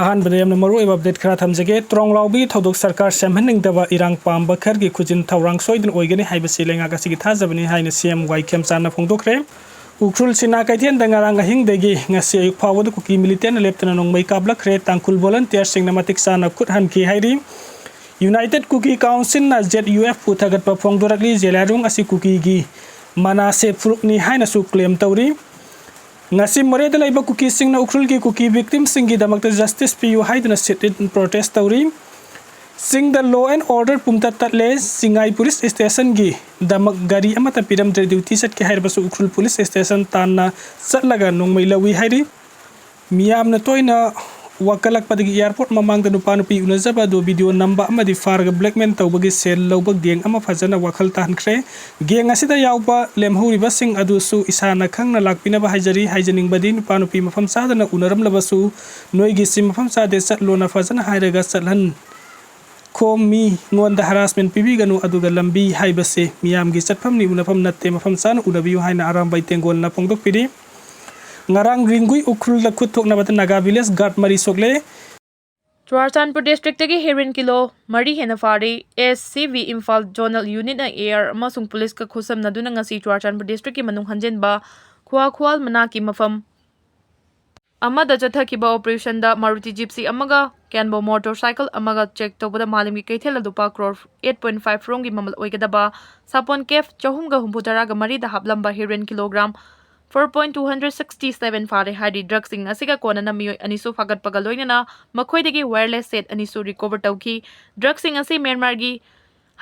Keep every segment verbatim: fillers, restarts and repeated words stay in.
ꯑꯍꯥꯟꯕꯗ ꯌꯥꯝꯅ ꯃꯔꯨꯑꯣꯏꯕ ꯑꯞꯗꯦꯠ ꯈꯔ ꯊꯝꯖꯒꯦ꯫ ꯇ꯭ꯔꯣꯡꯂꯥꯎꯕꯤ ꯊꯧꯗꯣꯛ ꯁꯔꯀꯥꯔ ꯁꯦꯝꯍꯟꯅꯤꯡꯗꯕ ꯏꯔꯥꯡ ꯄꯥꯝꯕ ꯈꯔꯒꯤ ꯈꯨꯖꯤꯟ ꯊꯧꯔꯥꯡ ꯁꯣꯏꯗꯅ ꯑꯣꯏꯒꯅꯤ ꯍꯥꯏꯕꯁꯤ ꯂꯩꯉꯥꯛ ꯑꯁꯤꯒꯤ ꯊꯥꯖꯕꯅꯤ ꯍꯥꯏꯅ ꯁꯤ ꯑꯦꯝ ꯋꯥꯏ ꯈꯦꯝꯆꯥꯟꯅ ꯐꯣꯡꯗꯣꯛꯈ꯭ꯔꯦ꯫ ꯎꯈ꯭ꯔꯨꯜ ꯁꯤꯅꯥ ꯀꯩꯊꯦꯜꯗ ꯉꯔꯥꯡ ꯑꯍꯤꯡꯗꯒꯤ ꯉꯁꯤ ꯑꯌꯨꯛ ꯐꯥꯎꯕꯗ ꯀꯨꯀꯤ ꯃꯤꯂꯤꯇꯦꯟꯅ ꯂꯦꯞꯇꯅ ꯅꯣꯡꯃꯩ ꯀꯥꯞꯂꯛꯈ꯭ꯔꯦ꯫ ꯇꯥꯡꯈꯨꯜ ꯚꯣꯂꯟꯇꯤꯌꯔꯁꯤꯡꯅ ꯃꯇꯤꯛ ꯆꯥꯅ ꯈꯨꯠ ꯍꯟꯈꯤ ꯍꯥꯏꯔꯤ꯫ ꯌꯨꯅꯥꯏꯇꯦꯠ ꯀꯨꯀꯤ ꯀꯥꯎꯟꯁꯤꯜꯅ ꯖꯦꯠ ꯌꯨ ꯑꯦꯐ ꯄꯨꯊꯒꯠꯄ ꯐꯣꯡꯗꯣꯔꯛꯂꯤ꯫ ꯖꯦꯂꯥꯏꯔꯣꯡ ꯑꯁꯤ ꯀꯨꯀꯤꯒꯤ ꯃꯅꯥꯁꯦ ꯐꯨꯔꯨꯞꯅꯤ ꯍꯥꯏꯅꯁꯨ ꯀ꯭ꯂꯦꯝ ꯇꯧꯔꯤ꯫ ꯉꯁꯤ ꯃꯣꯔꯦꯗ ꯂꯩꯕ ꯀꯨꯀꯤꯁꯤꯡꯅ ꯎꯈ꯭ꯔꯨꯜꯒꯤ ꯀꯨꯀꯤ ꯚꯤꯛꯇꯤꯝꯁꯤꯡꯒꯤꯗꯃꯛꯇ ꯖꯁꯇꯤꯁ ꯄꯤꯌꯨ ꯍꯥꯏꯗꯨꯅ ꯁꯤꯠ ꯏꯟ ꯄ꯭ꯔꯣꯇꯦꯁ ꯇꯧꯔꯤ꯫ ꯆꯤꯡꯗ ꯂꯣ ꯑꯦꯟ ꯑꯣꯔꯗꯔ ꯄꯨꯝꯇꯠ ꯇꯠꯂꯦ꯫ ꯆꯤꯡꯉꯥꯏ ꯄꯨꯂꯤꯁ ꯁ꯭ꯇꯦꯁꯟꯒꯤꯗꯃꯛ ꯒꯥꯔꯤ ꯑꯃꯠꯇ ꯄꯤꯔꯝꯗ꯭ꯔꯦ꯫ ꯗ꯭ꯌꯨꯇꯤ ꯆꯠꯀꯦ ꯍꯥꯏꯔꯕꯁꯨ ꯎꯈ꯭ꯔꯨꯜ ꯄꯨꯂꯤꯁ ꯁ꯭ꯇꯦꯁꯟ ꯇꯥꯟꯅ ꯆꯠꯂꯒ ꯅꯣꯡꯃꯩ ꯂꯧꯏ ꯍꯥꯏꯔꯤ꯫ ꯃꯤꯌꯥꯝꯅ ꯇꯣꯏꯅ ꯋꯥꯀꯠꯂꯛꯄꯗꯒꯤ ꯑꯦꯌꯥꯔꯄꯣꯔꯠ ꯃꯃꯥꯡꯗ ꯅꯨꯄꯥ ꯅꯨꯄꯤ ꯎꯅꯖꯕ ꯑꯗꯨ ꯚꯤꯗꯤꯑꯣ ꯅꯝꯕ ꯑꯃꯗꯤ ꯐꯥꯔꯒ ꯕ꯭ꯂꯦꯛꯃꯦꯜ ꯇꯧꯕꯒꯤ ꯁꯦꯜ ꯂꯧꯕ ꯒꯦꯡ ꯑꯃ ꯐꯖꯅ ꯋꯥꯈꯜ ꯇꯥꯍꯟꯈ꯭ꯔꯦ꯫ ꯒꯦꯡ ꯑꯁꯤꯗ ꯌꯥꯎꯕ ꯂꯦꯝꯍꯧꯔꯤꯕꯁꯤꯡ ꯑꯗꯨꯁꯨ ꯏꯁꯥꯅ ꯈꯪꯅ ꯂꯥꯛꯄꯤꯅꯕ ꯍꯥꯏꯖꯔꯤ꯫ ꯍꯥꯏꯖꯅꯤꯡꯕꯗꯤ, ꯅꯨꯄꯥ ꯅꯨꯄꯤ ꯃꯐꯝ ꯆꯥꯗꯅ ꯎꯅꯔꯝꯂꯕꯁꯨ, ꯅꯣꯏꯒꯤ ꯁꯤ ꯃꯐꯝ ꯆꯥꯗꯦ, ꯆꯠꯂꯣꯅ ꯐꯖꯅ ꯍꯥꯏꯔꯒ ꯆꯠꯍꯟ ꯈꯣꯝ꯫ ꯃꯤꯉꯣꯟꯗ ꯍꯔꯥꯁꯃꯦꯟ ꯄꯤꯕꯤꯒꯅꯨ꯫ ꯑꯗꯨꯒ ꯂꯝꯕꯤ ꯍꯥꯏꯕꯁꯦ ꯃꯤꯌꯥꯝꯒꯤ ꯆꯠꯐꯝꯅꯤ, ꯎꯅꯐꯝ ꯅꯠꯇꯦ꯫ ꯃꯐꯝ ꯆꯥꯅ ꯎꯅꯕꯤꯌꯨ ꯍꯥꯏꯅ ꯑꯔꯥꯝꯕꯥꯏ ꯇꯦꯡꯒꯣꯜꯅ ꯐꯣꯡꯗꯣꯛꯄꯤꯔꯤ꯫ ꯉꯔꯥꯡ ꯔꯤꯡꯒꯨꯏ ꯎꯈ꯭ꯔꯨꯜꯗ ꯈꯨꯠ ꯊꯣꯛꯅꯕꯗ ꯅꯥꯒꯥ ꯚꯤꯂꯦꯖ ꯒꯥꯔꯗ ꯃꯔꯤ ꯁꯣꯛꯂꯦ꯫ ꯆꯨꯔꯥꯆꯥꯟꯄꯨꯔ ꯗꯤꯁꯇ꯭ꯔꯤꯛꯇꯒꯤ ꯍꯦꯔꯣꯏꯟ ꯀꯤꯂꯣ ꯃꯔꯤ ꯍꯦꯟꯅ ꯐꯥꯔꯤ꯫ S C B Imphal zonal ꯌꯨꯅꯤꯠꯅ ꯑꯦ ꯑꯥꯔ ꯑꯃꯁꯨꯡ ꯄꯨꯂꯤꯁꯀ ꯈꯨꯠꯁꯝꯅꯗꯨꯅ ꯉꯁꯤ ꯆꯨꯔꯥꯆꯥꯟꯄꯨꯔ ꯗꯤꯁꯇ꯭ꯔꯤꯛꯀꯤ ꯃꯅꯨꯡ ꯍꯟꯖꯤꯟꯕ ꯈꯨꯋꯥꯈꯨꯋꯥꯜ ꯃꯅꯥꯛꯀꯤ ꯃꯐꯝ ꯑꯃꯗ ꯆꯠꯊꯈꯤꯕ ꯑꯣꯄꯔꯦꯁꯟꯗ ꯃꯥꯔꯨꯇꯤ ꯖꯤꯞꯁꯤ ꯑꯃꯒ ꯀꯦꯟꯕꯣ ꯃꯣꯇꯣꯔ ꯁꯥꯏꯀꯜ ꯑꯃꯒ ꯆꯦꯛ ꯇꯧꯕꯗ ꯃꯥꯂꯦꯝꯒꯤ ꯀꯩꯊꯦꯜꯗ ꯂꯨꯄꯥ ꯀ꯭ꯔꯣꯔ ꯑꯩꯠ ꯄꯣꯏꯟ ꯐꯥꯏꯚ ꯔꯣꯝꯒꯤ ꯃꯃꯜ ꯑꯣꯏꯒꯗꯕ ꯁꯥꯄꯣꯟ ꯀꯦꯐ ꯆꯍꯨꯝꯒ ꯍꯨꯝꯐꯨ ꯇꯔꯥꯒ ꯃꯔꯤꯗ ꯍꯥꯞꯂꯝꯕ heroin kilogram four point two hundred sixty seven ꯐꯥꯔꯦ ꯍꯥꯏꯔꯤ꯫ ꯗ꯭ꯔꯒꯁꯤꯡ ꯑꯁꯤꯒ ꯀꯣꯟꯅꯅ ꯃꯤꯑꯣꯏ ꯑꯅꯤꯁꯨ ꯐꯥꯒꯠꯄꯒ ꯂꯣꯏꯅꯅ ꯃꯈꯣꯏꯗꯒꯤ ꯋꯥꯌꯔꯂꯦꯁ ꯁꯦꯠ ꯑꯅꯤꯁꯨ ꯔꯤꯀꯣꯚꯔ ꯇꯧꯈꯤ꯫ ꯗ꯭ꯔꯒꯁꯤꯡ ꯑꯁꯤ ꯃ꯭ꯌꯥꯟꯃꯥꯔꯒꯤ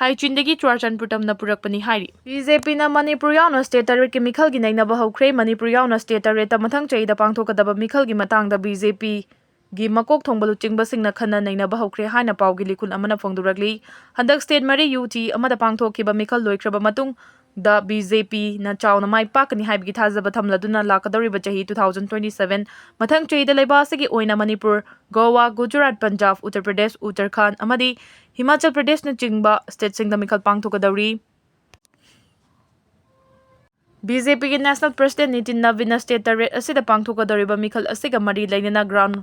ꯍꯥꯏꯆꯤꯟꯗꯒꯤ ꯆꯨꯔꯥꯆꯥꯟꯄꯨꯔ ꯇꯝꯅ ꯄꯨꯔꯛꯄꯅꯤ ꯍꯥꯏꯔꯤ꯫ ꯕꯤ ꯖꯦ ꯄꯤꯅ ꯃꯅꯤꯄꯨꯔ ꯌꯥꯎꯅ ꯁ꯭ꯇꯦꯠ ꯇꯔꯦꯠꯀꯤ ꯃꯤꯈꯜꯒꯤ ꯅꯩꯅꯕ ꯍꯧꯈ꯭ꯔꯦ꯫ ꯃꯅꯤꯄꯨꯔ ꯌꯥꯎꯅ ꯁ꯭ꯇꯦꯠ ꯇꯔꯦꯠꯇ ꯃꯊꯪ ꯆꯍꯤꯗ ꯄꯥꯡꯊꯣꯛꯀꯗꯕ ꯃꯤꯈꯜꯒꯤ ꯃꯇꯥꯡꯗ ꯕꯤ ꯖꯦ ꯄꯤꯒꯤ ꯃꯀꯣꯛ ꯊꯣꯡꯕ ꯂꯨꯆꯤꯡꯕꯁꯤꯡꯅ ꯈꯟꯅ ꯅꯩꯅꯕ ꯍꯧꯈ꯭ꯔꯦ ꯍꯥꯏꯅ ꯄꯥꯎꯒꯤ ꯂꯤꯈꯨꯟ ꯑꯃꯅ ꯐꯣꯡꯗꯣꯔꯛꯂꯤ꯫ ꯍꯟꯗꯛ ꯁ꯭ꯇꯦꯠ ꯃꯔꯤ ꯌꯨ ꯇꯤ ꯑꯃꯗ ꯄꯥꯡꯊꯣꯛꯈꯤꯕ ꯃꯤꯈꯜ ꯂꯣꯏꯈ꯭ꯔꯕ ꯃꯇꯨꯡꯗ ꯕꯤ ꯖꯦ ꯄꯤꯅ ꯆꯥꯎꯅ ꯃꯥꯏ ꯄꯥꯛꯀꯅꯤ ꯍꯥꯏꯕꯒꯤ ꯊꯥꯖꯕ ꯊꯝꯂꯗꯨꯅ ꯂꯥꯛꯀꯗꯧꯔꯤꯕ ꯆꯍꯤ ꯇꯨ ꯊꯥꯎꯖꯟ ꯇ꯭ꯋꯦꯟꯇꯤ ꯁꯚꯦꯟ ꯃꯊꯪ ꯆꯍꯤꯗ ꯂꯩꯕꯥꯛ ꯑꯁꯤꯒꯤ ꯑꯣꯏꯅ ꯃꯅꯤꯄꯨꯔ, ꯒꯣꯋꯥ, ꯒꯨꯖꯔꯥꯠ, ꯄꯟꯖꯥꯕ, ꯎꯠꯇꯔ ꯄ꯭ꯔꯗꯦꯁ, ꯎꯠꯇꯔꯈꯥꯟꯗ ꯑꯃꯗꯤ ꯍꯤꯃꯥꯆꯜ ꯄ꯭ꯔꯗꯦꯁꯅꯆꯤꯡꯕ ꯁ꯭ꯇꯦꯠꯁꯤꯡꯗ ꯃꯤꯈꯜ ꯄꯥꯡꯊꯣꯛꯀꯗꯧꯔꯤ꯫ ꯕꯤ ꯖꯦ ꯄꯤꯒꯤ ꯅꯦꯁꯅꯦꯜ ꯄ꯭ꯔꯁꯤꯗꯦꯟ ꯅꯤꯇꯤꯟ ꯅꯕꯤꯟꯅ ꯁ꯭ꯇꯦꯠ ꯇꯔꯦꯠ ꯑꯁꯤꯗ ꯄꯥꯡꯊꯣꯛꯀꯗꯧꯔꯤꯕ ꯃꯤꯈꯜ ꯑꯁꯤꯒ ꯃꯔꯤ ꯂꯩꯅꯅ ꯒ꯭ꯔꯥꯎꯟ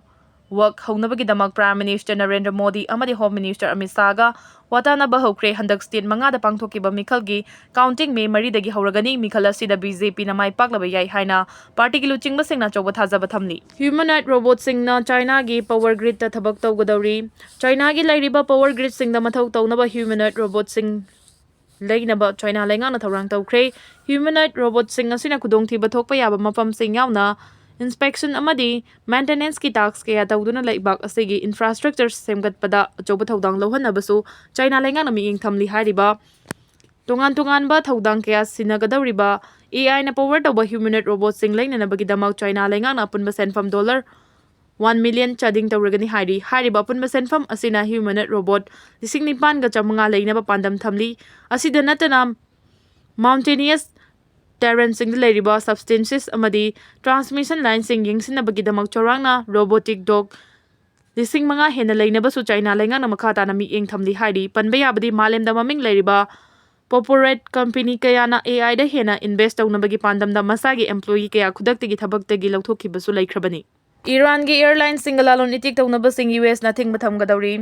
ꯋꯥꯛ ꯍꯧꯅꯕꯒꯤꯗꯃꯛ Prime Minister ꯅꯔꯦꯟꯗ꯭ꯔ ꯃꯣꯗꯤ ꯑꯃꯗꯤ Home Minister ꯑꯃꯤꯠ ꯁꯥꯍꯒ ꯋꯥꯇꯥꯅꯕ ꯍꯧꯈ꯭ꯔꯦ꯫ ꯍꯟꯗꯛ state ꯃꯉꯥꯗ ꯄꯥꯡꯊꯣꯛꯈꯤꯕ ꯃꯤꯈꯜꯒꯤ counting May ꯃꯔꯤꯗꯒꯤ ꯍꯧꯔꯒꯅꯤ꯫ ꯃꯤꯈꯜ ꯑꯁꯤꯗ BJP ꯅ ꯃꯥꯏ ꯄꯥꯛꯂꯕ ꯌꯥꯏ ꯍꯥꯏꯅ party ꯒꯤ ꯂꯨꯆꯤꯡꯕꯁꯤꯡꯅ ꯑꯆꯧꯕ ꯊꯥꯖꯕ ꯊꯝꯂꯤ꯫ Humanoid robot ꯁꯤꯡꯅ China ꯒꯤ power grid ꯇ ꯊꯕꯛ ꯇꯧꯒꯗꯧꯔꯤ꯫ China ꯒꯤ ꯂꯩꯔꯤꯕ power grid ꯁꯤꯡꯗ ꯃꯊꯧ ꯇꯧꯅꯕ humanoid robot ꯁꯤꯡ ꯂꯩꯅꯕ China ꯂꯩꯉꯥꯛꯅ ꯊꯧꯔꯥꯡ ꯇꯧꯈ꯭ꯔꯦ꯫ Humanoid robot ꯁꯤꯡ ꯑꯁꯤꯅ ꯈꯨꯗꯣꯡꯊꯤꯕ ꯊꯣꯛꯄ ꯌꯥꯕ ꯃꯐꯝꯁꯤꯡ ꯌꯥꯎꯅ inspection ꯑꯃꯗꯤ maintenance ꯀꯤ task ꯀꯌꯥ ꯇꯧꯗꯨꯅ ꯂꯩꯕꯥꯛ ꯑꯁꯤꯒꯤ infrastructure ꯁꯦꯝꯒꯠꯄꯗ ꯑꯆꯧꯕ ꯊꯧꯗꯥꯡ ꯂꯧꯍꯟꯅꯕꯁꯨ China ꯂꯩꯉꯥꯛꯅ ꯃꯤꯠꯌꯦꯡ ꯊꯝꯂꯤ꯫ ꯍꯥꯏꯔꯤꯕ ꯇꯣꯉꯥꯟ ꯇꯣꯉꯥꯟꯕ ꯊꯧꯗꯥꯡ ꯀꯌꯥ ꯁꯤꯟꯅꯒꯗꯧꯔꯤꯕ AI ꯅ power ꯇꯧꯕ humanoid robot ꯁꯤꯡ ꯂꯩꯅꯅꯕꯒꯤꯗꯃꯛ China ꯂꯩꯉꯥꯛꯅ ꯑꯄꯨꯟꯕ ꯁꯦꯟꯐꯝ dollar one million ꯆꯥꯗꯤꯡ ꯇꯧꯔꯒꯅꯤ ꯍꯥꯏꯔꯤ꯫ ꯍꯥꯏꯔꯤꯕ ꯑꯄꯨꯟꯕ ꯁꯦꯟꯐꯝ ꯑꯁꯤꯅ humanoid robot ꯂꯤꯁꯤꯡ ꯅꯤꯄꯥꯟꯒ ꯆꯥꯃꯉꯥ ꯂꯩꯅꯕ ꯄꯥꯟꯗꯝ ꯊꯝꯂꯤ꯫ ꯑꯁꯤꯗ ꯅꯠꯇꯅ mountainous terrain ꯁꯤꯡꯗ ꯂꯩꯔꯤꯕ substances ꯑꯃꯗꯤ transmission line ꯁꯤꯡ ꯌꯦꯡꯁꯤꯟꯅꯕꯒꯤꯗꯃꯛ ꯆꯥꯎꯔꯥꯛꯅ robotic dog ꯂꯤꯁꯤꯡ ꯃꯉꯥ ꯍꯦꯟꯅ ꯂꯩꯅꯕꯁꯨ China ꯂꯩꯉꯥꯛꯅ ꯃꯈꯥ ꯇꯥꯅ ꯃꯤꯠꯌꯦꯡ ꯊꯝꯂꯤ ꯍꯥꯏꯔꯤ꯫ ꯄꯟꯕ ꯌꯥꯕꯗꯤ ꯃꯥꯂꯦꯝꯗ ꯃꯃꯤꯡ ꯂꯩꯔꯤꯕ corporate company ꯀꯌꯥꯅ AI ꯗ ꯍꯦꯟꯅ invest ꯇꯧꯅꯕꯒꯤ ꯄꯥꯟꯗꯝꯗ ꯃꯁꯥꯒꯤ employee ꯀꯌꯥ ꯈꯨꯗꯛꯇꯒꯤ ꯊꯕꯛꯇꯒꯤ ꯂꯧꯊꯣꯛꯈꯤꯕꯁꯨ ꯂꯩꯈ꯭ꯔꯕꯅꯤ꯫ ꯏꯔꯥꯟꯒꯤ airline ꯁꯤꯡꯒ ꯂꯂꯣꯟ ꯏꯇꯤꯛ ꯇꯧꯅꯕꯁꯤꯡ US ꯅ ꯑꯊꯤꯡꯕ ꯊꯝꯒꯗꯧꯔꯤ꯫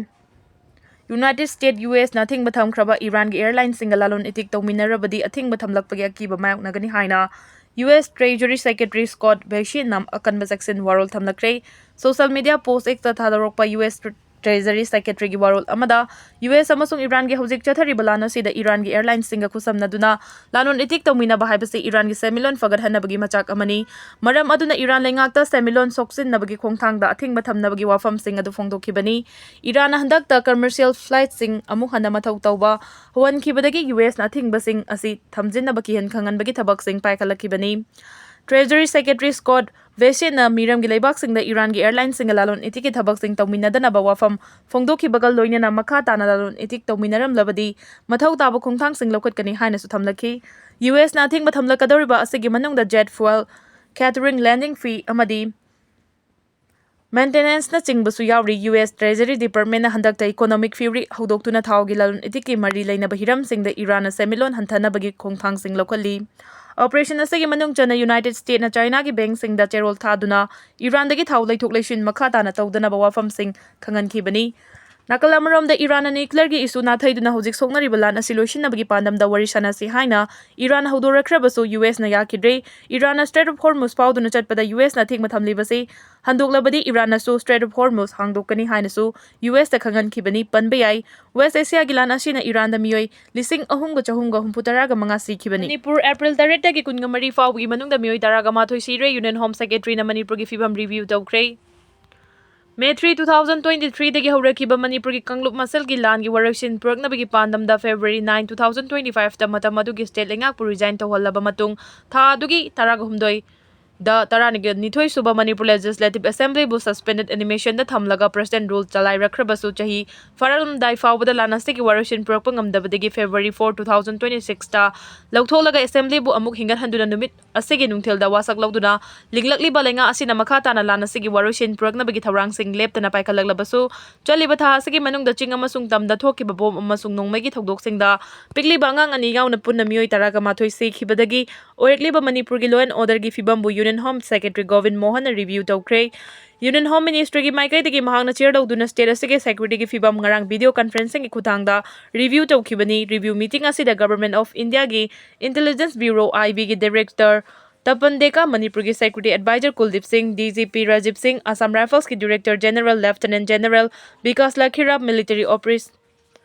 United States US ꯅ ꯑꯊꯤꯡꯕ ꯊꯝꯈ꯭ꯔꯕ ꯏꯔꯥꯟꯒꯤ airline ꯁꯤꯡꯒ ꯂꯂꯣꯟ ꯏꯇꯤꯛ ꯇꯧꯃꯤꯟꯅꯔꯕꯗꯤ ꯑꯊꯤꯡꯕ ꯊꯝꯂꯛꯄꯒꯤ ꯑꯀꯤꯕ ꯃꯥꯌꯣꯛꯅꯒꯅꯤ ꯍꯥꯏꯅ US Treasury Secretary Scott Bessent ꯅ ꯑꯀꯟꯕ ꯆꯦꯛꯁꯤꯟ ꯋꯥꯔꯣꯜ ꯊꯝꯂꯛꯈ꯭ꯔꯦ꯫ Social media post X ꯇ ꯊꯥꯗꯣꯔꯛꯄ US Treasury Secretary ꯒꯤ ꯋꯥꯔꯣꯜ ꯑꯃꯗ, US ꯑꯃꯁꯨꯡ ꯏꯔꯥꯟꯒꯤ ꯍꯧꯖꯤꯛ ꯆꯠꯊꯔꯤꯕ ꯂꯥꯟ ꯑꯁꯤꯗ ꯏꯔꯥꯟꯒꯤ airline ꯁꯤꯡꯒ ꯈꯨꯠꯁꯝꯅꯗꯨꯅ ꯂꯂꯣꯟ ꯏꯇꯤꯛ ꯇꯧꯃꯤꯟꯅꯕ ꯍꯥꯏꯕꯁꯤ ꯏꯔꯥꯟꯒꯤ ꯁꯦꯟꯃꯤꯠꯂꯣꯟ ꯐꯒꯠꯍꯟꯅꯕꯒꯤ ꯃꯆꯥꯛ ꯑꯃꯅꯤ꯫ ꯃꯔꯝ ꯑꯗꯨꯅ ꯏꯔꯥꯟ ꯂꯩꯉꯥꯛꯇ ꯁꯦꯟꯃꯤꯠꯂꯣꯟ ꯁꯣꯛꯆꯤꯟꯅꯕꯒꯤ ꯈꯣꯡꯊꯥꯡꯗ ꯑꯊꯤꯡꯕ ꯊꯝꯅꯕꯒꯤ ꯋꯥꯐꯝꯁꯤꯡ ꯑꯗꯨ ꯐꯣꯡꯗꯣꯛꯈꯤꯕꯅꯤ꯫ ꯏꯔꯥꯟꯅ ꯍꯟꯗꯛꯇ commercial flight ꯁꯤꯡ ꯑꯃꯨꯛ ꯍꯟꯅ ꯃꯊꯧ ꯇꯧꯕ ꯍꯧꯍꯟꯈꯤꯕꯗꯒꯤ US ꯅ ꯑꯊꯤꯡꯕꯁꯤꯡ ꯑꯁꯤ ꯊꯝꯖꯤꯟꯅꯕ ꯀꯤꯍꯟ ꯈꯪꯍꯟꯕꯒꯤ ꯊꯕꯛꯁꯤꯡ ꯄꯥꯏꯈꯠꯂꯛꯈꯤꯕꯅꯤ꯫ Treasury Secretary Scott Bessent ꯅ ꯃꯤꯔꯝꯒꯤ ꯂꯩꯕꯥꯛꯁꯤꯡꯗ ꯏꯔꯥꯟꯒꯤ airline ꯁꯤꯡꯒ ꯂꯂꯣꯟ ꯏꯇꯤꯛꯀꯤ ꯊꯕꯛꯁꯤꯡ ꯇꯧꯃꯤꯟꯅꯗꯅꯕ ꯋꯥꯐꯝ ꯐꯣꯡꯗꯣꯛꯈꯤꯕꯒ ꯂꯣꯏꯅꯅ ꯃꯈꯥ ꯇꯥꯅ ꯂꯂꯣꯟ ꯏꯇꯤꯛ ꯇꯧꯃꯤꯟꯅꯔꯝꯂꯕꯗꯤ ꯃꯊꯧ ꯇꯥꯕ ꯈꯣꯡꯊꯥꯡꯁꯤꯡ ꯂꯧꯈꯠꯀꯅꯤ ꯍꯥꯏꯅꯁꯨ ꯊꯝꯂꯛꯈꯤ꯫ US ꯅ ꯑꯊꯤꯡꯕ ꯊꯝꯂꯛꯀꯗꯧꯔꯤꯕ ꯑꯁꯤꯒꯤ ꯃꯅꯨꯡꯗ jet fuel, catering, landing fee ꯑꯃꯗꯤ maintenance ꯅꯆꯤꯡꯕꯁꯨ ꯌꯥꯎꯔꯤ꯫ US Treasury Department ꯅ ꯍꯟꯗꯛꯇ Economic Fury ꯍꯧꯗꯣꯛꯇꯨꯅ ꯊꯥꯎꯒꯤ ꯂꯂꯣꯟ ꯏꯇꯤꯛꯀꯤ ꯃꯔꯤ ꯂꯩꯅꯕ ꯍꯤꯔꯝꯁꯤꯡꯗ ꯏꯔꯥꯟꯅ ꯁꯦꯟꯃꯤꯠꯂꯣꯟ ꯍꯟꯊꯅꯕꯒꯤ ꯈꯣꯡꯊꯥꯡꯁꯤꯡ ꯂꯧꯈꯠꯂꯤ꯫ ꯑꯣꯄꯔꯦꯁꯟ ꯑꯁꯤꯒꯤ ꯃꯅꯨꯡ ꯆꯟꯅ ꯌꯨꯅꯥꯏꯇꯦꯗ ꯁ꯭ꯇꯦꯠꯅ ꯆꯥꯏꯅꯥꯒꯤ ꯕꯦꯡꯛꯁꯤꯡꯗ ꯆꯦꯔꯣꯜ ꯊꯥꯗꯨꯅ ꯏꯔꯥꯟꯗꯒꯤ ꯊꯥꯎ ꯂꯩꯊꯣꯛ ꯂꯩꯁꯤꯟ ꯃꯈꯥ ꯇꯥꯅ ꯇꯧꯗꯅꯕ ꯋꯥꯐꯝꯁꯤꯡ ꯈꯪꯍꯟꯈꯤꯕꯅꯤ꯫ ꯅꯥꯀꯜ ꯑꯃꯔꯣꯝꯗ ꯏꯔꯥꯟꯅ ꯅ꯭ꯌꯨꯀ꯭ꯂꯤꯌꯔꯒꯤ ꯏꯁꯨ ꯅꯥꯊꯩꯗꯨꯅ ꯍꯧꯖꯤꯛ ꯁꯣꯛꯅꯔꯤꯕ ꯂꯥꯟ ꯑꯁꯤ ꯂꯣꯏꯁꯤꯟꯅꯕꯒꯤ ꯄꯥꯟꯗꯝꯗ ꯋꯥꯔꯤ ꯁꯥꯟꯅꯁꯤ ꯍꯥꯏꯅ ꯏꯔꯥꯟꯅ ꯍꯧꯗꯣꯔꯛꯈ꯭ꯔꯕꯁꯨ ꯌꯨ ꯑꯦꯁꯅ ꯌꯥꯈꯤꯗ꯭ꯔꯦ꯫ ꯏꯔꯥꯟꯅ ꯁ꯭ꯇ꯭ꯔꯦꯠ ꯑꯣꯐ ꯍꯣꯔꯃꯨꯖ ꯐꯥꯎꯗꯨꯅ ꯆꯠꯄꯗ ꯌꯨ ꯑꯦꯁꯅ ꯑꯊꯤꯡꯕ ꯊꯝꯂꯤꯕꯁꯤ ꯍꯟꯗꯣꯛꯂꯕꯗꯤ ꯏꯔꯥꯟꯅꯁꯨ ꯁ꯭ꯇ꯭ꯔꯦꯠ ꯑꯣꯐ ꯍꯣꯔꯃꯨꯖ ꯍꯥꯡꯗꯣꯛꯀꯅꯤ ꯍꯥꯏꯅꯁꯨ ꯌꯨ ꯑꯦꯁꯇ ꯈꯪꯍꯟꯈꯤꯕꯅꯤ꯫ ꯄꯟꯕ ꯌꯥꯏ, ꯋꯦꯁ ꯑꯦꯁꯤꯌꯥꯒꯤ ꯂꯥꯟ ꯑꯁꯤꯅ ꯏꯔꯥꯟꯗ ꯃꯤꯑꯣꯏ ꯂꯤꯁꯤꯡ ꯑꯍꯨꯝꯒ ꯆꯍꯨꯝꯒ ꯍꯨꯝꯐꯨ ꯇꯔꯥꯒ ꯃꯉꯥ ꯁꯤꯈꯤꯕꯅꯤ꯫ ꯃꯅꯤꯄꯨꯔ, ꯑꯦꯄ꯭ꯔꯤꯜ ꯇꯔꯦꯠꯇꯒꯤ ꯀꯨꯟꯃꯔꯤ ꯐꯥꯎꯕꯒꯤ ꯃꯅꯨꯡꯗ ꯃꯤꯑꯣꯏ ꯇꯔꯥꯃꯥꯊꯣꯏ ꯁꯤꯔꯦ꯫ ꯌꯨꯅꯤꯌꯟ ꯍꯣꯝ ꯁꯦꯀ꯭ꯔꯦꯇꯔꯤꯅ ꯃꯅꯤꯄꯨꯔꯒꯤ ꯐꯤꯕꯝ ꯔꯤꯚꯤꯌꯨ ꯇꯧꯈ꯭ꯔꯦ꯫ May three, two thousand twenty ꯊ꯭ꯔꯤꯗꯒꯤ ꯍꯧꯔꯛꯈꯤꯕ ꯃꯅꯤꯄꯨꯔꯒꯤ ꯀꯥꯡꯂꯨꯞ ꯃꯁꯦꯜꯒꯤ ꯂꯥꯟꯒꯤ ꯋꯥꯔꯣꯏꯁꯤꯟ ꯄꯨꯔꯛꯅꯕꯒꯤ ꯄꯥꯟꯗꯝꯗ February nine, two thousand twenty ꯐꯥꯏꯚꯇ ꯃꯇꯝ ꯑꯗꯨꯒꯤ ꯁ꯭ꯇꯦꯠ ꯂꯩꯉꯥꯛꯄꯨ ꯔꯤꯖꯥꯏꯟ ꯇꯧꯍꯜꯂꯕ ꯃꯇꯨꯡ ꯊꯥ ꯑꯗꯨꯒꯤ ꯇꯔꯥꯒ ꯍꯨꯝꯗꯣꯏ ꯗ ꯇꯔꯥꯅꯤꯊꯣꯏ ꯁꯨꯕ ꯃꯅꯤꯄꯨꯔ ꯂꯦꯖꯤꯁꯂꯦꯇꯤꯚ ꯑꯦꯁꯦꯝꯕ꯭ꯂꯤꯕꯨ ꯁꯁꯄꯦꯟꯗꯦꯗ ꯑꯦꯅꯤꯃꯦꯁꯟꯗ ꯊꯝꯂꯒ ꯄ꯭ꯔꯁꯤꯗꯦꯟꯠ ꯔꯨꯜ ꯆꯂꯥꯏꯔꯛꯈ꯭ꯔꯕꯁꯨ ꯆꯍꯤ ꯐꯥꯔꯛꯂꯝꯗꯥꯏ ꯐꯥꯎꯕꯗ ꯂꯥꯟ ꯑꯁꯤꯒꯤ ꯋꯥꯔꯣꯏꯁꯤꯟ ꯄꯨꯔꯛꯄ ꯉꯝꯗꯕꯗꯒꯤ February four, two thousand twenty ꯁꯤꯛꯁꯇ ꯂꯧꯊꯣꯛꯂꯒ ꯑꯦꯁꯦꯝꯕ꯭ꯂꯤꯕꯨ ꯑꯃꯨꯛ ꯍꯤꯡꯒꯠꯍꯟꯗꯨꯅ ꯅꯨꯃꯤꯠ ꯑꯁꯤꯒꯤ ꯅꯨꯡꯊꯤꯜꯗ ꯋꯥꯁꯛ ꯂꯧꯗꯨꯅ ꯂꯤꯡꯂꯛꯂꯤꯕ ꯂꯩꯉꯥꯛ ꯑꯁꯤꯅ ꯃꯈꯥ ꯇꯥꯅ ꯂꯥꯟ ꯑꯁꯤꯒꯤ ꯋꯥꯔꯣꯏꯁꯤꯟ ꯄꯨꯔꯛꯅꯕꯒꯤ ꯊꯧꯔꯥꯡꯁꯤꯡ ꯂꯦꯞꯇꯅ ꯄꯥꯏꯈꯠꯂꯛꯂꯕꯁꯨ, ꯆꯠꯂꯤꯕ ꯊꯥ ꯑꯁꯤꯒꯤ ꯃꯅꯨꯡꯗ ꯆꯤꯡ ꯑꯃꯁꯨꯡ ꯇꯝꯗ ꯊꯣꯛꯈꯤꯕ ꯕꯣꯝ ꯑꯃꯁꯨꯡ ꯅꯣꯡꯃꯩꯒꯤ ꯊꯧꯗꯣꯛꯁꯤꯡꯗ ꯄꯤꯛꯂꯤꯕ ꯑꯉꯥꯡ ꯑꯅꯤ ꯌꯥꯎꯅ ꯄꯨꯟꯅ ꯃꯤꯑꯣꯏ ꯇꯔꯥꯒ ꯃꯥꯊꯣꯏ ꯁꯤꯈꯤꯕꯗꯒꯤ ꯑꯣꯏꯔꯛꯂꯤꯕ ꯃꯅꯤꯄꯨꯔꯒꯤ law and orderꯒꯤ ꯐꯤꯕꯝꯕꯨ ꯌꯨꯅꯤꯌꯟ ꯍꯣꯝ ꯁꯦꯀ꯭ꯔꯦꯇꯔꯤ ꯒꯣꯕꯤꯟ ꯃꯣꯍꯟꯅ ꯔꯤꯚꯤꯌꯨ ꯇꯧꯈ꯭ꯔꯦ꯫ ꯌꯨꯅꯤꯌꯟ ꯍꯣꯝ ꯃꯤꯅꯤꯁꯇ꯭ꯔꯤꯒꯤ ꯃꯥꯏꯀꯩꯗꯒꯤ ꯃꯍꯥꯛꯅ ꯆꯤꯌꯔ ꯇꯧꯗꯨꯅ ꯁ꯭ꯇꯦꯠ ꯑꯁꯤꯒꯤ ꯁꯦꯀ꯭ꯌꯨꯔꯤꯇꯤꯒꯤ ꯐꯤꯕꯝ ꯉꯔꯥꯡ ꯚꯤꯗꯤꯑꯣ ꯀꯟꯐꯔꯦꯟꯁꯤꯡꯒꯤ ꯈꯨꯠꯊꯥꯡꯗ ꯔꯤꯚꯤꯌꯨ ꯇꯧꯈꯤꯕꯅꯤ꯫ ꯔꯤꯚꯤꯌꯨ ꯃꯤꯇꯤꯡ ꯑꯁꯤꯗ ꯒꯚꯔꯟꯃꯦꯟꯠ ꯑꯣꯐ ꯏꯟꯗꯤꯌꯥꯒꯤ ꯏꯟꯇꯦꯂꯤꯖꯦꯟꯁ ꯕ꯭ꯌꯨꯔꯣ, ꯑꯥꯏ ꯕꯤꯒꯤ ꯗꯥꯏꯔꯦꯛꯇꯔ ꯇꯄꯟ ꯗꯦꯀꯥ, ꯃꯅꯤꯄꯨꯔꯒꯤ ꯁꯦꯀ꯭ꯌꯨꯔꯤꯇꯤ ꯑꯦꯗꯚꯥꯏꯖꯔ ꯀꯨꯜꯗꯤꯞ ꯁꯤꯡ, D G P Rajiv Singh, Assam ꯔꯥꯏꯐꯜꯁꯀꯤ director general lieutenant general Vikas Lakhera, military operations-,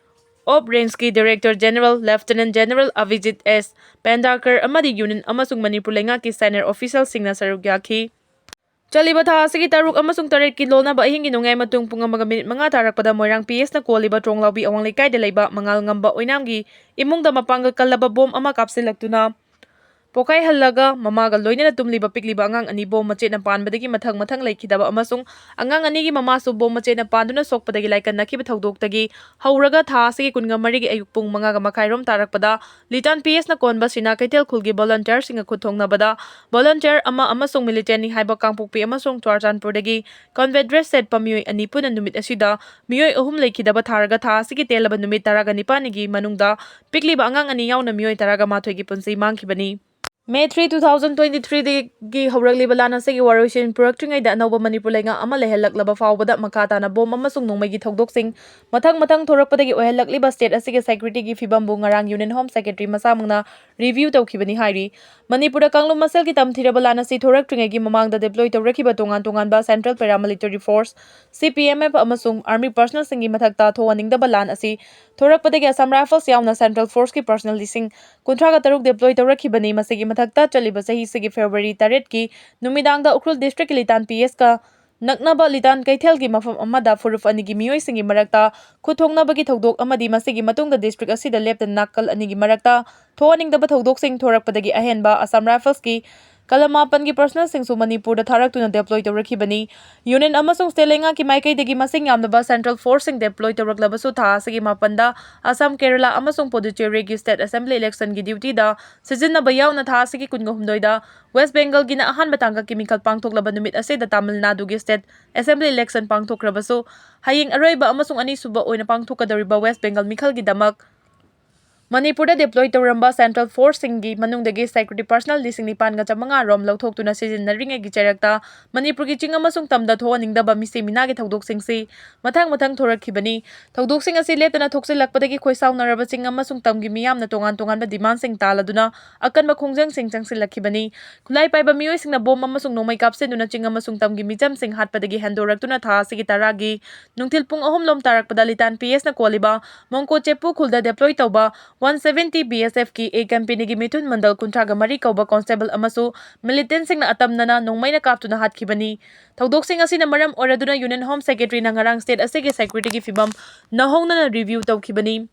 ꯑꯣꯞ ꯔꯦꯟꯖꯀꯤ director general lieutenant general Abhijit S Pendharkar ꯑꯃꯗꯤ ꯌꯨꯅꯤꯌꯟ ꯑꯃꯁꯨꯡ ꯃꯅꯤꯄꯨꯔ ꯂꯩꯉꯥꯛꯀꯤ ꯁꯦꯅꯤꯌꯔ ꯑꯣꯐꯤꯁꯤꯌꯦꯜꯁꯤꯡꯅ ꯁꯔꯨꯛ ꯌꯥꯈꯤ꯫ ꯆꯠꯂꯤꯕ ꯊꯥ ꯑꯁꯤꯒꯤ ꯇꯔꯨꯛ ꯑꯃꯁꯨꯡ ꯇꯔꯦꯠꯀꯤ ꯂꯣꯟꯅꯕ ꯑꯍꯤꯡꯒꯤ ꯅꯣꯡꯌꯥꯏ ꯃꯇꯨꯡ ꯄꯨꯡ ꯑꯃꯒ ꯃꯤꯅꯤꯠ ꯃꯉꯥ ꯇꯥꯔꯛꯄꯗ ꯃꯣꯏꯔꯥꯡ ꯄꯤ ꯑꯦꯁꯅ ꯀꯣꯜꯂꯤꯕ ꯇ꯭ꯔꯣꯡꯂꯥꯎꯕꯤ ꯑꯋꯥꯡ ꯂꯩꯀꯥꯏꯗ ꯂꯩꯕ ꯃꯉꯥꯜ ꯉꯝꯕ ꯑꯣꯏꯅꯥꯝꯒꯤ ꯏꯃꯨꯡꯗ ꯃꯄꯥꯡꯒꯜ ꯀꯜꯂꯕ ꯕꯣꯝ ꯑꯃ ꯀꯥꯞꯁꯤꯜꯂꯛꯇꯨꯅ ꯄꯣꯈꯥꯏꯍꯜꯂꯒ ꯃꯃꯥꯒ ꯂꯣꯏꯅꯅ ꯇꯨꯝꯂꯤꯕ ꯄꯤꯛꯂꯤꯕ ꯑꯉꯥꯡ ꯑꯅꯤ ꯕꯣꯝ ꯃꯆꯦꯠꯅ ꯄꯥꯟꯕꯗꯒꯤ ꯃꯊꯪ ꯃꯊꯪ ꯂꯩꯈꯤꯗꯕ ꯑꯃꯁꯨꯡ ꯑꯉꯥꯡ ꯑꯅꯤꯒꯤ ꯃꯃꯥꯁꯨ ꯕꯣꯝ ꯃꯆꯦꯠꯅ ꯄꯥꯟꯗꯨꯅ ꯁꯣꯛꯄꯗꯒꯤ ꯂꯥꯏꯀꯠꯅꯈꯤꯕ ꯊꯧꯗꯣꯛꯇꯒꯤ ꯍꯧꯔꯒ ꯊꯥ ꯑꯁꯤꯒꯤ ꯀꯨꯟꯃꯔꯤꯒꯤ ꯑꯌꯨꯛ ꯄꯨꯡ ꯃꯉꯥꯒ ꯃꯈꯥꯏꯔꯣꯝ ꯇꯥꯔꯛꯄꯗ ꯂꯤꯇꯥꯟ ꯄꯤ ꯑꯦꯁꯅ ꯀꯣꯟꯕ ꯁꯤꯅꯥ ꯀꯩꯊꯦꯜ ꯈꯨꯜꯒꯤ ꯚꯣꯂꯨꯟꯇꯤꯌꯔꯁꯤꯡꯒ ꯈꯨꯠ ꯊꯣꯡꯅꯕꯗ ꯚꯣꯂꯨꯟꯇꯤꯌꯔ ꯑꯃ ꯑꯃꯁꯨꯡ ꯃꯤꯂꯤꯇꯦꯟꯠꯅꯤ ꯍꯥꯏꯕ ꯀꯥꯡꯄꯣꯛꯄꯤ ꯑꯃꯁꯨꯡ ꯆꯨꯔꯥꯆꯥꯟꯄꯨꯔꯗꯒꯤ ꯀꯣꯟꯚꯦꯠ ꯗ꯭ꯔꯦꯁ ꯁꯦꯠꯄ ꯃꯤꯑꯣꯏ ꯑꯅꯤ ꯄꯨꯟꯅ ꯅꯨꯃꯤꯠ ꯑꯁꯤꯗ ꯃꯤꯑꯣꯏ ꯑꯍꯨꯝ ꯂꯩꯈꯤꯗꯕ ꯊꯥꯔꯒ ꯊꯥ ꯑꯁꯤꯒꯤ ꯇꯦꯜꯂꯕ ꯅꯨꯃꯤꯠ ꯇꯔꯥꯒ ꯅꯤꯄꯥꯟꯒꯤ ꯃꯅꯨꯡꯗ ꯄꯤꯛꯂꯤꯕ ꯑꯉꯥꯡ ꯑꯅꯤ ꯌꯥꯎꯅ ꯃꯤꯑꯣꯏ ꯇꯔꯥꯒ ꯃꯥꯊꯣꯏꯒꯤ ꯄꯨꯟꯁꯤ ꯃꯥꯡꯈꯤꯕꯅꯤ꯫ May three, two thousand twenty-three ꯗꯒꯤ ꯍꯧꯔꯛꯂꯤꯕ ꯂꯥꯟ ꯑꯁꯤꯒꯤ ꯋꯥꯔꯣꯏꯁꯤꯟ ꯄꯨꯔꯛꯇ꯭ꯔꯤꯉꯩꯗ ꯑꯅꯧꯕ ꯃꯅꯤꯄꯨꯔ ꯂꯩꯉꯥꯛ ꯑꯃ ꯂꯩꯍꯜꯂꯛꯂꯕ ꯐꯥꯎꯕꯗ ꯃꯈꯥ ꯇꯥꯅ ꯕꯣꯝ ꯑꯃꯁꯨꯡ ꯅꯣꯡꯃꯩꯒꯤ ꯊꯧꯗꯣꯛꯁꯤꯡ ꯃꯊꯪ ꯃꯊꯪ ꯊꯣꯔꯛꯄꯗꯒꯤ ꯑꯣꯏꯍꯜꯂꯛꯂꯤꯕ state ꯑꯁꯤꯒꯤ securityꯒꯤ ꯐꯤꯕꯝꯕꯨ ꯉꯔꯥꯡ Union Home Secretary ꯃꯁꯥꯃꯛꯅ review ꯇꯧꯈꯤꯕꯅꯤ ꯍꯥꯏꯔꯤ꯫ ꯃꯅꯤꯄꯨꯔꯗ ꯀꯥꯡꯂꯨꯞ ꯃꯁꯦꯜꯒꯤ ꯇꯝꯊꯤꯔꯕ ꯂꯥꯟ ꯑꯁꯤ ꯊꯣꯔꯛꯇ꯭ꯔꯤꯉꯩꯒꯤ ꯃꯃꯥꯡꯗ deploy ꯇꯧꯔꯛꯈꯤꯕ ꯇꯣꯉꯥꯟ ꯇꯣꯉꯥꯟꯕ central paramilitary force, C P M F ꯑꯃꯁꯨꯡ army personnelꯁꯤꯡꯒꯤ ꯃꯊꯛꯇ ꯊꯣꯛꯍꯟꯅꯤꯡꯗꯕ ꯂꯥꯟ ꯑꯁꯤ ꯊꯣꯔꯛꯄꯗꯒꯤ Assam Rifles ꯌꯥꯎꯅ central forceꯀꯤ personnel ꯂꯤꯁꯤꯡ ꯀꯨꯟꯊ꯭ꯔꯥꯒ ꯇꯔꯨꯛ deploy ꯇꯧꯔꯛꯈꯤꯕꯅꯤ꯫ ꯃꯁꯤꯒꯤ ꯃꯊꯛꯇ ꯆꯠꯂꯤꯕ ꯆꯍꯤꯁꯤꯒꯤ February ꯇꯔꯦꯠꯀꯤ ꯅꯨꯃꯤꯗꯥꯡꯗ ꯎꯈ꯭ꯔꯨꯜ districtꯀꯤ ꯂꯤꯇꯥꯟ P Sꯀ ꯅꯛꯅꯕ ꯂꯤꯇꯥꯟ ꯀꯩꯊꯦꯜꯒꯤ ꯃꯐꯝ ꯑꯃꯗ ꯐꯨꯔꯨꯞ ꯑꯅꯤꯒꯤ ꯃꯤꯑꯣꯏꯁꯤꯡꯒꯤ ꯃꯔꯛꯇ ꯈꯨꯠ ꯊꯣꯛꯅꯕꯒꯤ ꯊꯧꯗꯣꯛ ꯑꯃꯗꯤ ꯃꯁꯤꯒꯤ ꯃꯇꯨꯡꯗ district ꯑꯁꯤꯗ ꯂꯦꯞꯇꯅ ꯅꯥꯀꯜ ꯑꯅꯤꯒꯤ ꯃꯔꯛꯇ ꯊꯣꯛꯍꯟꯅꯤꯡꯗꯕ ꯊꯧꯗꯣꯛꯁꯤꯡ ꯊꯣꯔꯛꯄꯗꯒꯤ ꯑꯍꯦꯟꯕ Assam Riflesꯀꯤ ꯀꯂꯝ ꯃꯥꯄꯟꯒꯤ personnelꯁꯤꯡꯁꯨ ꯃꯅꯤꯄꯨꯔꯗ ꯊꯥꯔꯛꯇꯨꯅ deploy ꯇꯧꯔꯛꯈꯤꯕꯅꯤ꯫ Union ꯑꯃꯁꯨꯡ state ꯂꯩꯉꯥꯛꯀꯤ ꯃꯥꯏꯀꯩꯗꯒꯤ ꯃꯁꯤꯡ ꯌꯥꯝꯂꯕ central forceꯁꯤꯡ deploy ꯇꯧꯔꯛꯂꯕꯁꯨ ꯊꯥ ꯑꯁꯤꯒꯤ ꯃꯥꯄꯟꯗ Assam, Kerala ꯑꯃꯁꯨꯡ Puducherryꯒꯤ state assembly electionꯒꯤ dutyꯗ ꯁꯤꯖꯤꯟꯅꯕ ꯌꯥꯎꯅ ꯊꯥ ꯑꯁꯤꯒꯤ ꯀꯨꯟꯒ ꯍꯨꯝꯗꯣꯏꯗ West Bengalꯒꯤꯅ ꯑꯍꯥꯟꯕ ꯇꯥꯡꯀꯛꯀꯤ ꯃꯤꯈꯜ ꯄꯥꯡꯊꯣꯛꯂꯕ ꯅꯨꯃꯤꯠ ꯑꯁꯤꯗ Tamil Naduꯒꯤ state assembly election ꯄꯥꯡꯊꯣꯛꯈ꯭ꯔꯕꯁꯨ, ꯍꯌꯦꯡ ꯑꯔꯣꯏꯕ ꯑꯃꯁꯨꯡ ꯑꯅꯤꯁꯨꯕ ꯑꯣꯏꯅ ꯄꯥꯡꯊꯣꯛꯀꯗꯧꯔꯤꯕ West Bengal ꯃꯤꯈꯜꯒꯤꯗꯃꯛ ꯃꯅꯤꯄꯨꯔꯗ deploy ꯇꯧꯔꯝꯕ central forceꯁꯤꯡꯒꯤ ꯃꯅꯨꯡꯗꯒꯤ security personnel ꯂꯤꯁꯤꯡ ꯅꯤꯄꯥꯟꯒ ꯆꯥꯃꯉꯥ ꯔꯣꯝ ꯂꯧꯊꯣꯛꯇꯨꯅ ꯁꯤꯖꯤꯟꯅꯔꯤꯉꯩꯒꯤ ꯆꯩꯔꯛꯇ ꯃꯅꯤꯄꯨꯔꯒꯤ ꯆꯤꯡ ꯑꯃꯁꯨꯡ ꯇꯝꯗ ꯊꯣꯛꯍꯟꯅꯤꯡꯗꯕ ꯃꯤꯁꯤ ꯃꯤꯅꯥꯒꯤ ꯊꯧꯗꯣꯛꯁꯤꯡꯁꯤ ꯃꯊꯪ ꯃꯊꯪ ꯊꯣꯔꯛꯈꯤꯕꯅꯤ꯫ ꯊꯧꯗꯣꯛꯁꯤꯡ ꯑꯁꯤ ꯂꯦꯞꯇꯅ ꯊꯣꯛꯆꯤꯜꯂꯛꯄꯗꯒꯤ ꯈꯣꯏꯁꯥꯎꯅꯔꯕ ꯆꯤꯡ ꯑꯃꯁꯨꯡ ꯇꯝꯒꯤ ꯃꯤꯌꯥꯝꯅ ꯇꯣꯉꯥꯟ ꯇꯣꯉꯥꯟꯕ demandꯁꯤꯡ ꯇꯥꯜꯂꯗꯨꯅ ꯑꯀꯟꯕ ꯈꯣꯡꯖꯪꯁꯤꯡ ꯆꯪꯁꯤꯜꯂꯛꯈꯤꯕꯅꯤ꯫ ꯈꯨꯠꯂꯥꯏ ꯄꯥꯏꯕ ꯃꯤꯑꯣꯏꯁꯤꯡꯅ ꯕꯣꯝ ꯑꯃꯁꯨꯡ ꯅꯣꯡꯃꯩ ꯀꯥꯞꯁꯤꯟꯗꯨꯅ ꯆꯤꯡ ꯑꯃꯁꯨꯡ ꯇꯝꯒꯤ ꯃꯤꯆꯝꯁꯤꯡ ꯍꯥꯠꯄꯗꯒꯤ ꯍꯦꯟꯗꯣꯔꯛꯇꯨꯅ ꯊꯥ ꯑꯁꯤꯒꯤ ꯇꯔꯥꯒꯤ ꯅꯨꯡꯊꯤꯜ ꯄꯨꯡ ꯑꯍꯨꯝ ꯂꯣꯝ ꯇꯥꯔꯛꯄꯗ ꯂꯤꯇꯥꯟ P Sꯅ ꯀꯣꯜꯂꯤꯕ ꯃꯣꯡꯀꯣ ꯆꯦꯄꯨ ꯈꯨꯜꯗ deploy ꯇꯧꯕ one seventy B S Fꯀꯤ A companyꯒꯤ ꯃꯤꯊꯨꯟ ꯃꯟꯗꯜ ꯀꯨꯟꯊ꯭ꯔꯥꯒ ꯃꯔꯤ ꯀꯧꯕ constable ꯑꯃꯁꯨ militantꯁꯤꯡꯅ ꯑꯇꯝꯅꯅ ꯅꯣꯡꯃꯩꯅ ꯀꯥꯞꯇꯨꯅ ꯍꯥꯠꯈꯤꯕꯅꯤ꯫ ꯊꯧꯗꯣꯛꯁꯤꯡ ꯑꯁꯤꯅ ꯃꯔꯝ ꯑꯣꯏꯔꯗꯨꯅ Union Home Secretaryꯅ ꯉꯔꯥꯡ state ꯑꯁꯤꯒꯤ securityꯒꯤ ꯐꯤꯕꯝ ꯅꯧꯍꯧꯅꯅ review ꯇꯧꯈꯤꯕꯅꯤ꯫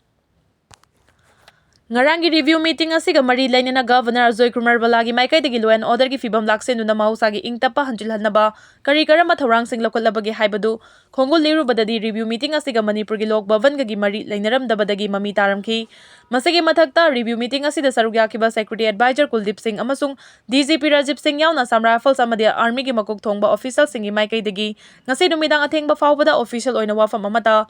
ꯉꯔꯥꯡꯒꯤ review meeting ꯑꯁꯤꯒ ꯃꯔꯤ ꯂꯩꯅꯅ Governor ꯑꯖꯣꯏ ꯀꯨꯃꯥꯔ ꯚꯜꯂꯥꯒꯤ ꯃꯥꯏꯀꯩꯗꯒꯤ law and orderꯒꯤ ꯐꯤꯕꯝ ꯂꯥꯛꯁꯦꯟꯗꯨꯅ ꯃꯍꯧꯁꯥꯒꯤ ꯏꯪ ꯇꯞꯄ ꯍꯟꯖꯤꯜꯍꯟꯅꯕ ꯀꯔꯤ ꯀꯔꯝꯕ ꯊꯧꯔꯥꯡꯁꯤꯡ ꯂꯧꯈꯠꯂꯕꯒꯦ ꯍꯥꯏꯕꯗꯨ ꯈꯣꯡꯒꯨꯜ ꯂꯤꯔꯨꯕꯗꯗꯤ review meeting ꯑꯁꯤꯒ ꯃꯅꯤꯄꯨꯔꯒꯤ ꯂꯣꯛ ꯚꯕꯟꯒꯒꯤ ꯃꯔꯤ ꯂꯩꯅꯔꯝꯗꯕꯗꯒꯤ ꯃꯃꯤ ꯇꯥꯔꯝꯈꯤ꯫ ꯃꯁꯤꯒꯤ ꯃꯊꯛꯇ, review meeting ꯑꯁꯤꯗ ꯁꯔꯨꯛ ꯌꯥꯈꯤꯕ security advisor ꯀꯨꯜꯗꯤꯞ ꯁꯤꯡ ꯑꯃꯁꯨꯡ D G P ꯔꯥꯖꯤꯞ ꯁꯤꯡ ꯌꯥꯎꯅ Assam Rifles ꯑꯃꯗꯤ armyꯒꯤ ꯃꯀꯣꯛ ꯊꯣꯡꯕ officialꯁꯤꯡꯒꯤ ꯃꯥꯏꯀꯩꯗꯒꯤ ꯉꯁꯤ ꯅꯨꯃꯤꯗꯥꯡ ꯑꯊꯦꯡꯕ ꯐꯥꯎꯕꯗ official ꯑꯣꯏꯅ ꯋꯥꯐꯝ ꯑꯃꯠꯇ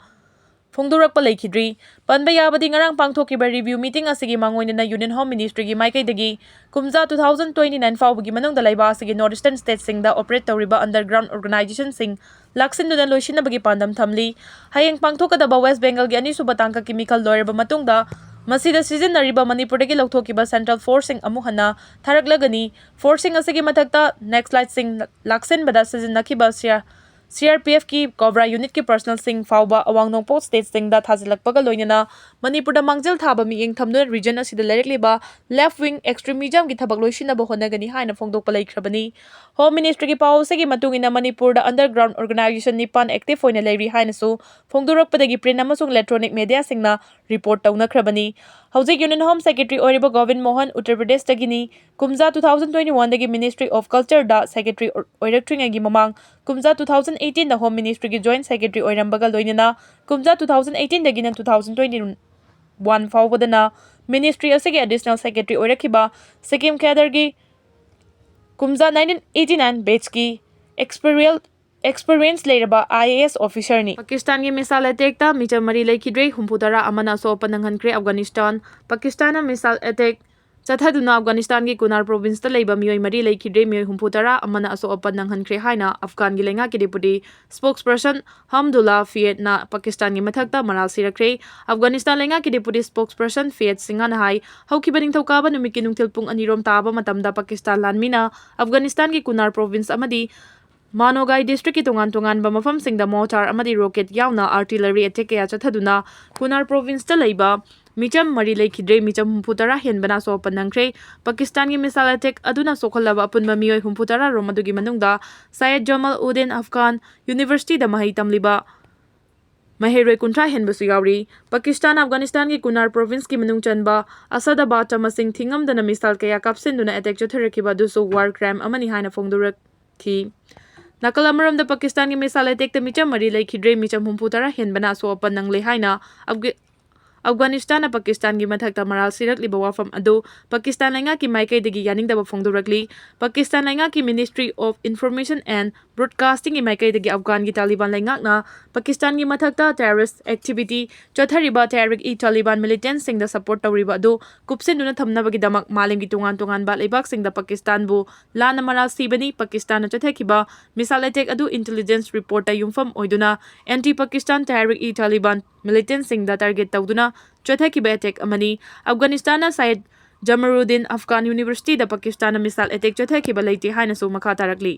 ꯐꯣꯡꯗꯣꯔꯛꯄ ꯂꯩꯈꯤꯗ꯭ꯔꯤ꯫ ꯄꯟꯕ ꯌꯥꯕꯗꯤ, ꯉꯔꯥꯡ ꯄꯥꯡꯊꯣꯛꯈꯤꯕ review meeting ꯑꯁꯤꯒꯤ ꯃꯥꯡꯑꯣꯏꯅꯅ Union Home Ministryꯒꯤ ꯃꯥꯏꯀꯩꯗꯒꯤ ꯀꯨꯝꯖꯥ two thousand twenty-nine ꯐꯥꯎꯕꯒꯤ ꯃꯅꯨꯡꯗ ꯂꯩꯕꯥꯛ ꯑꯁꯤꯒꯤ North Eastern stateꯁꯤꯡꯗ operate ꯇꯧꯔꯤꯕ underground organizationꯁꯤꯡ ꯂꯥꯛꯁꯤꯟꯗꯨꯅ ꯂꯣꯏꯁꯤꯟꯅꯕꯒꯤ ꯄꯥꯟꯗꯝ ꯊꯝꯂꯤ꯫ ꯍꯌꯦꯡ ꯄꯥꯡꯊꯣꯛꯀꯗꯕ West Bengalꯒꯤ ꯑꯅꯤꯁꯨꯕ ꯇꯥꯡꯀꯛꯀꯤ ꯃꯤꯈꯜ ꯂꯣꯏꯔꯕ ꯃꯇꯨꯡꯗ, ꯃꯁꯤꯗ ꯁꯤꯖꯤꯟꯅꯔꯤꯕ ꯃꯅꯤꯄꯨꯔꯗꯒꯤ ꯂꯧꯊꯣꯛꯈꯤꯕ central forceꯁꯤꯡ ꯑꯃꯨꯛ ꯍꯟꯅ ꯊꯥꯔꯛꯂꯒꯅꯤ꯫ Forceꯁꯤꯡ ꯑꯁꯤꯒꯤ ꯃꯊꯛꯇ Naxaliteꯁꯤꯡ ꯂꯥꯛꯁꯤꯟꯕꯗ ꯁꯤꯖꯤꯟꯅꯈꯤꯕ CR CRPFꯀꯤ COBRA unitꯀꯤ personnelꯁꯤꯡ ꯐꯥꯎꯕ ꯑꯋꯥꯡ ꯅꯣꯡꯄꯣꯛ stateꯁꯤꯡꯗ ꯊꯥꯖꯤꯜꯂꯛꯄꯒ ꯂꯣꯏꯅꯅ ꯃꯅꯤꯄꯨꯔꯗ ꯃꯥꯡꯖꯤꯜ ꯊꯥꯕ ꯃꯤꯠꯌꯦꯡ ꯊꯝꯗꯨꯅ region ꯑꯁꯤꯗ ꯂꯩꯔꯛꯂꯤꯕ left wing extremismꯒꯤ ꯊꯕꯛ ꯂꯣꯏꯁꯤꯟꯅꯕ ꯍꯣꯠꯅꯒꯅꯤ ꯍꯥꯏꯅ ꯐꯣꯡꯗꯣꯛꯄ ꯂꯩꯈ꯭ꯔꯕꯅꯤ꯫ Home Ministryꯒꯤ ꯄꯥꯎ ꯑꯁꯤꯒꯤ ꯃꯇꯨꯡ ꯏꯟꯅ, ꯃꯅꯤꯄꯨꯔꯗ underground organization ꯅꯤꯄꯥꯟ active ꯑꯣꯏꯅ ꯂꯩꯔꯤ ꯍꯥꯏꯅꯁꯨ ꯐꯣꯡꯗꯣꯔꯛꯄꯗꯒꯤ print ꯑꯃꯁꯨꯡ electronic mediaꯁꯤꯡꯅ report ꯇꯧꯅꯈ꯭ꯔꯕꯅꯤ꯫ ꯍꯧꯖꯤꯛ Union Home Secretary ꯑꯣꯏꯔꯤꯕ ꯒꯣꯕꯤꯟ ꯃꯣꯍꯟ ꯎꯠꯇꯔ ꯄ꯭ꯔꯗꯦꯁꯇꯒꯤꯅꯤ꯫ ꯀꯨꯝꯖꯥ two thousand twenty-oneꯗꯒꯤ Ministry of Cultureꯗ secretary ꯑꯣꯏ-, ꯑꯣꯏꯔꯛꯇ꯭ꯔꯤꯉꯩꯒꯤ ꯃꯃꯥꯡ, ꯀꯨꯝꯖꯥ two thousand eighteenꯗ Home Ministryꯒꯤ joint secretary ꯑꯣꯏꯔꯝꯕꯒ ꯂꯣꯏꯅꯅ ꯀꯨꯝꯖꯥ two thousand eighteenꯗꯒꯤꯅ two thousand twenty-one ꯐꯥꯎꯕꯗꯅ ministry ꯑꯁꯤꯒꯤ additional secretary ꯑꯣꯏꯔꯛꯈꯤꯕ ꯁꯤꯛꯀꯤꯝ cadreꯒꯤ ꯀꯨꯝꯖꯥ nineteen eighty-nine batchꯀꯤ experial experience ꯂꯩꯔꯕ IAS officerꯅꯤ꯫ ꯄꯥꯀꯤꯁꯇꯥꯟꯒꯤ missile attackꯇ ꯃꯤꯆꯝ ꯃꯔꯤ ꯂꯩꯈꯤꯗ꯭ꯔꯦ, ꯍꯨꯝꯐꯨ ꯇꯔꯥ ꯑꯃꯅ ꯑꯁꯣꯛ ꯑꯄꯟ ꯅꯪꯍꯟꯈ꯭ꯔꯦ꯫ ꯑꯐꯒꯥꯅꯤꯁꯇꯥꯟ, ꯄꯥꯀꯤꯁꯇꯥꯟꯅ missile attack ꯆꯠꯊꯗꯨꯅ ꯑꯐꯒꯥꯅꯤꯁꯇꯥꯟꯒꯤ ꯀꯨꯅꯥꯔ provinceꯇ ꯂꯩꯕ ꯃꯤꯑꯣꯏ ꯃꯔꯤ ꯂꯩꯈꯤꯗ꯭ꯔꯦ, ꯃꯤꯑꯣꯏ ꯍꯨꯝꯐꯨ ꯇꯔꯥ ꯑꯃꯅ ꯑꯁꯣꯛ ꯑꯄꯟ ꯅꯪꯍꯟꯈ꯭ꯔꯦ ꯍꯥꯏꯅ ꯑꯐꯒꯥꯟꯒꯤ ꯂꯩꯉꯥꯛꯀꯤ deputy spokesperson ꯍꯝꯗꯨꯜꯂꯥ ꯐꯤꯌꯦꯠꯅ ꯄꯥꯀꯤꯁꯇꯥꯟꯒꯤ ꯃꯊꯛꯇ ꯃꯔꯥꯜ ꯁꯤꯔꯛꯈ꯭ꯔꯦ꯫ ꯑꯐꯒꯥꯅꯤꯁꯇꯥꯟ ꯂꯩꯉꯥꯛꯀꯤ deputy spokesperson ꯐꯤꯌꯦꯠ ꯁꯤꯡꯍꯅ ꯍꯥꯏ, ꯍꯧꯈꯤꯕ ꯅꯤꯡꯊꯧꯀꯥꯕ ꯅꯨꯃꯤꯠꯀꯤ ꯅꯨꯡꯊꯤꯜ ꯄꯨꯡ ꯑꯅꯤꯔꯣꯝ ꯇꯥꯕ ꯃꯇꯝꯗ ꯄꯥꯀꯤꯁꯇꯥꯟ ꯂꯥꯟꯃꯤꯅ ꯑꯐꯒꯥꯅꯤꯁꯇꯥꯟꯒꯤ ꯀꯨꯅꯥꯔ province ꯑꯃꯗꯤ ꯃꯥꯅꯣꯒꯥꯏ districtꯀꯤ ꯇꯣꯉꯥꯟ ꯇꯣꯉꯥꯟꯕ ꯃꯐꯝꯁꯤꯡꯗ mortar ꯑꯃꯗꯤ rocket ꯌꯥꯎꯅ artillery attack ꯀꯌꯥ ꯆꯠꯊꯗꯨꯅ ꯀꯨꯅꯥꯔ provinceꯇ ꯂꯩꯕ ꯃꯤꯆꯝ ꯃꯔꯤ ꯂꯩꯈꯤꯗ꯭ꯔꯦ, ꯃꯤꯆꯝ ꯍꯨꯝꯐꯨ ꯇꯔꯥ ꯍꯦꯟꯕꯅ ꯑꯁꯣꯛ ꯑꯄꯟ ꯅꯪꯈ꯭ꯔꯦ꯫ ꯄꯥꯀꯤꯁꯇꯥꯟꯒꯤ missile attack ꯑꯗꯨꯅ ꯁꯣꯛꯍꯜꯂꯕ ꯑꯄꯨꯟꯕ ꯃꯤꯑꯣꯏ ꯍꯨꯝꯐꯨ ꯇꯔꯥ ꯔꯣꯝ ꯑꯗꯨꯒꯤ ꯃꯅꯨꯡꯗ ꯁꯌꯦꯗ ꯖꯃꯥꯜ ꯎꯗꯤꯟ ꯑꯐꯒꯥꯟ Universityꯗ ꯃꯍꯩ ꯇꯝꯂꯤꯕ ꯃꯍꯩꯔꯣꯏ ꯀꯨꯟꯊ꯭ꯔꯥ ꯍꯦꯟꯕꯁꯨ ꯌꯥꯎꯔꯤ꯫ ꯄꯥꯀꯤꯁꯇꯥꯟ ꯑꯐꯒꯥꯅꯤꯁꯇꯥꯟꯒꯤ ꯀꯨꯅꯥꯔ provinceꯀꯤ ꯃꯅꯨꯡ ꯆꯟꯕ ꯑꯁꯥꯗꯥꯕꯥꯗꯇ ꯃꯁꯤꯡ ꯊꯤꯉꯝꯗꯅ missile ꯀꯌꯥ ꯀꯥꯞꯁꯤꯟꯗꯨꯅ attack ꯆꯠꯊꯔꯛꯈꯤꯕ ꯑꯗꯨꯁꯨ war crime ꯑꯃꯅꯤ ꯍꯥꯏꯅ ꯐꯣꯡꯗꯣꯔꯛꯈꯤ꯫ ꯅꯥꯀꯜ ꯑꯃꯔꯣꯝꯗ ꯄꯥꯀꯤꯁꯇꯥꯟꯒꯤ missile attackꯇ ꯃꯤꯆꯝ ꯃꯔꯤ ꯂꯩꯈꯤꯗ꯭ꯔꯦ, ꯃꯤꯆꯝ ꯍꯨꯝꯐꯨ ꯇꯔꯥ ꯍꯦꯟꯕꯅ ꯑꯁꯣꯛ ꯑꯄꯟ ꯅꯪꯂꯦ ꯍꯥꯏꯅ ꯑꯐꯒ-, ꯑꯐꯒꯥꯅꯤꯁꯇꯥꯟꯅ ꯄꯥꯀꯤꯁꯇꯥꯟꯒꯤ ꯃꯊꯛꯇ ꯃꯔꯥꯜ ꯁꯤꯔꯛꯂꯤꯕ ꯋꯥꯐꯝ ꯑꯗꯨ ꯄꯥꯀꯤꯁꯇꯥꯟ ꯂꯩꯉꯥꯛꯀꯤ ꯃꯥꯏꯀꯩꯗꯒꯤ ꯌꯥꯅꯤꯡꯗꯕ ꯐꯣꯡꯗꯣꯔꯛꯂꯤ꯫ ꯄꯥꯀꯤꯁꯇꯥꯟ ꯂꯩꯉꯥꯛꯀꯤ Ministry of Information and Broadcastingꯒꯤ ꯃꯥꯏꯀꯩꯗꯒꯤ ꯑꯐꯒꯥꯟꯒꯤ ꯇꯥꯂꯤꯕꯥꯟ ꯂꯩꯉꯥꯛꯅ ꯄꯥꯀꯤꯁꯇꯥꯟꯒꯤ ꯃꯊꯛꯇ terrorist activity ꯆꯠꯊꯔꯤꯕ Tehrik-e-Taliban militantꯁꯤꯡꯗ support ꯇꯧꯔꯤꯕ ꯑꯗꯨ ꯀꯨꯞꯁꯤꯟꯗꯨꯅ ꯊꯝꯅꯕꯒꯤꯗꯃꯛ ꯃꯥꯂꯦꯝꯒꯤ ꯇꯣꯉꯥꯟ ꯇꯣꯉꯥꯟꯕ ꯂꯩꯕꯥꯛꯁꯤꯡꯗ ꯄꯥꯀꯤꯁꯇꯥꯟꯕꯨ ꯂꯥꯟꯅ ꯃꯔꯥꯜ ꯁꯤꯕꯅꯤ꯫ ꯄꯥꯀꯤꯁꯇꯥꯟꯅ ꯆꯠꯊꯈꯤꯕ missile attack ꯑꯗꯨ intelligence reportꯇ ꯌꯨꯝꯐꯝ ꯑꯣꯏꯗꯨꯅ anti-Pakistan Tehrik-e-Taliban militantꯁꯤꯡꯗ target ꯇꯧꯗꯨꯅ ꯆꯠꯊꯈꯤꯕ attack ꯑꯃꯅꯤ꯫ ꯑꯐꯒꯥꯅꯤꯁꯇꯥꯟꯅ ꯁꯌꯦꯗ ꯖꯃꯔꯨꯗꯤꯟ ꯑꯐꯒꯥꯟ Universityꯗ ꯄꯥꯀꯤꯁꯇꯥꯟꯅ missile attack ꯆꯠꯊꯈꯤꯕ ꯂꯩꯇꯦ ꯍꯥꯏꯅꯁꯨ ꯃꯈꯥ ꯇꯥꯔꯛꯂꯤ꯫